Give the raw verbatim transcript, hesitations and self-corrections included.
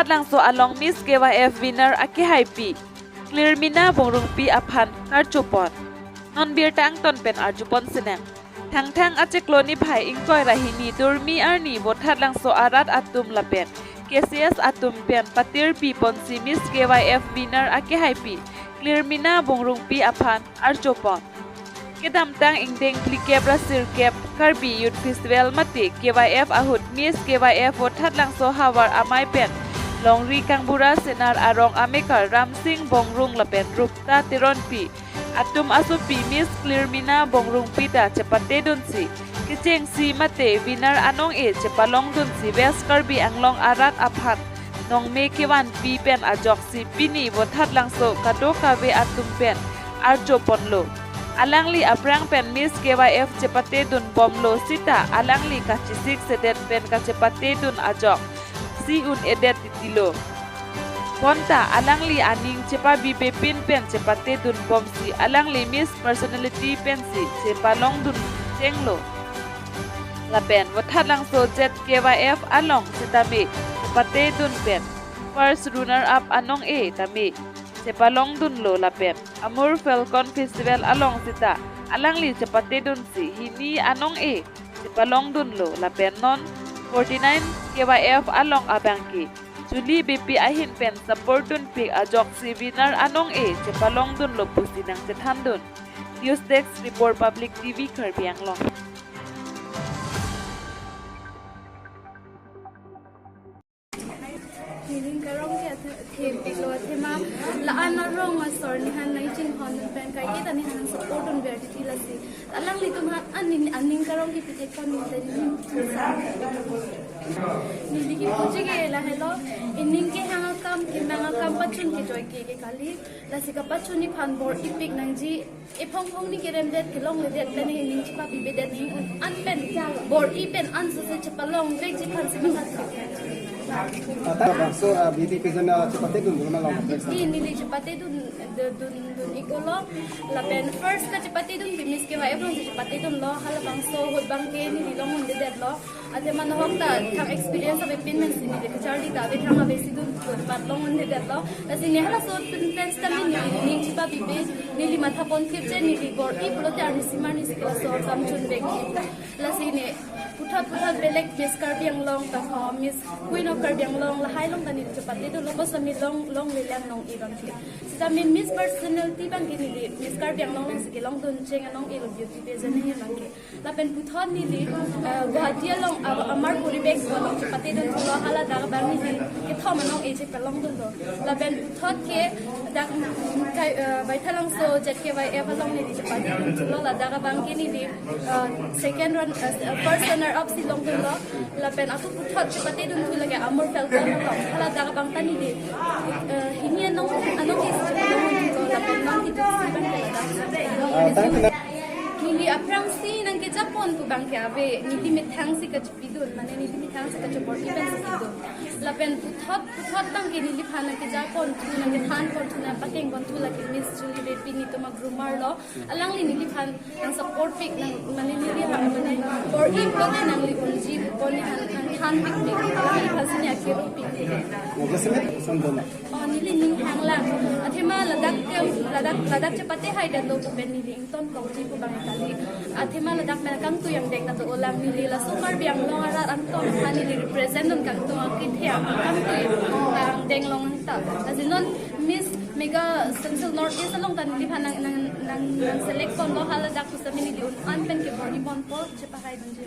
Langso along Miss K Y F winner akehaipi Clearmina Bongrungpi aphan karchopon. Non birta angton pen arjupon sinang. Thangthang achiklo niphai ingkoi ra hini durmi arni Vothatlangso arat atum lapen K C S atum pen patirpi ponsi Miss K Y F winner akehaipi Clearmina Bongrungpi aphan archopon. Kedamtang ingdeng phlikep ra sirkep Karbi Youth Festival mate K Y F ahut Miss K Y F Vothatlangso havar amei pen longri kangbura senar arong amekar Ramsing Bongrung lapen Rupta Teronpi atum asopi Miss Clearmina Bongrungpi ta chepatedunsi kechengsi mate winner anong-e chepalongdunsi West Karbi Anglong arat aphan nongme kevanpi pen ajoksi pini Vothatlangso kadokave atum pen archoponlo. Alangli aphrang pen Miss K Y F chepatedun bomlo sita alangli kachisik sedet pen kachepatedun ajoksi un-edet titilo. Bonta alangli aning chepabibepin pen chepatedun bomsi alangli Miss Personality pensi chepalongdun chenglo. Lapen Vothatlangso Z K Y F along sitame chepatedun pen first runner up anong-e tame chepalongdunlo lapen Amur Falcon Festival along sita alangli chepatedunsi hini anong-e chepalongdunlo lapen non forty-nine K Y F along abangke Julie Beypi ahin pen support dunpik ajoksi winner anong-e chepalongdunlo pusi nangchethandun. News Desk Report, Public T V Karbi Anglong. Nining karong ke athe, thepiklo athema la-an arong asor nihan nangchinghon pen kaiketa nihan support dunver titi lasi alanglitum aphan aning, aning karong kipithekpon ninte nining sa. Neli kipuji ke lahelo, ining kehang akam, kemang akam pachun kejoi ke, ke kali, lasi kapachun aphan bor-ipik nangji, ephong phongni keremdet kelongledet pen ining chepabibedet, ining un-an pen bor-i pen ansose chepalongvekji aphansi matha. Ata bangso, ah, B T P channel chepatedun dun ma long. Di neli chepatedun, dun, dun, dun-iklo. Lapen first kachepatedunpi Miss K Y F alongsi chepatedunlo, halabangso ahut abangke neli longdundedetlo. Athema nohok ta thang experience avepin pensi neli kacharli ta ave, thang ave si dun thot pat longdundedetlo. Lasi ne halaso pen pen sitame neli ning chepabibe, neli mathaponphit je, neli bor-i pulote arnisi marnisi ke laso akam chunvek. Lasi ne puthot puthot belek Miss Karbi Anglong ta ho, Miss Queen of Karbi Anglong lahai along ta neli chepatedunlo, bos ami long, longlelang nong-e abangke. Sitame Miss Personality abangke neli Miss Karbi Anglong alongsi kelongdun cheng anong-elo, beauty pageant ahin abangke. Lapen puthot neli, eh, Guwahati along, ah, Amar Poribesh along chepatedunthulo, haladak abang neli kethom anong-e chepalongdunlo. Lapen puthot ke dak, mm, kai, eh, Baithalangso Z K Y F along neli chepatedunthulo, ladak abangke neli, eh, second run, eh, first runner up si longdunlo. Lapen ako puthot chepatedunthu lake Amur Falcon along, haladak abang ta neli, eh, hini anong, anong-e si chepalongdunlo, lapen non kituksi abangke ladak. Ah, thank you. Neli aphrangsi nangkejapon pu abangke ave, neli methangsi kachepidun, mane neli methangsi kachepor event si pidun. Lapen puthot, puthot abangke neliphan nangkejaponthu, nangkethanponthu, nangpakengbomthu lake Miss Julie Beypi, netum a-groomer lo. Alangli neliphan nangsupport pik, nang, mane neliphan, mane bor-i pulote nangli unji pu nephan nangthanpikpik. Alangliphansi ne akero pik. Nangkesemet ason dona. Oh, neli ning hanglang. Athema ladak ke, ladak, ladak chepate haidetlo pu pen neli ingtonlongji pu abang kali. Athema ladak pen kangtui angdeng ta do-olang, neli laso Karbi Anglong arat angton aphan neli represent dun kangtung akithe akangtui angdeng long ta. Lasi non Miss Mega Central North East along ta neliphan nang, nang, nang, nangselectponlo, haladak pusitame neli un-an pen kebor-iponpo, chepahaidunji.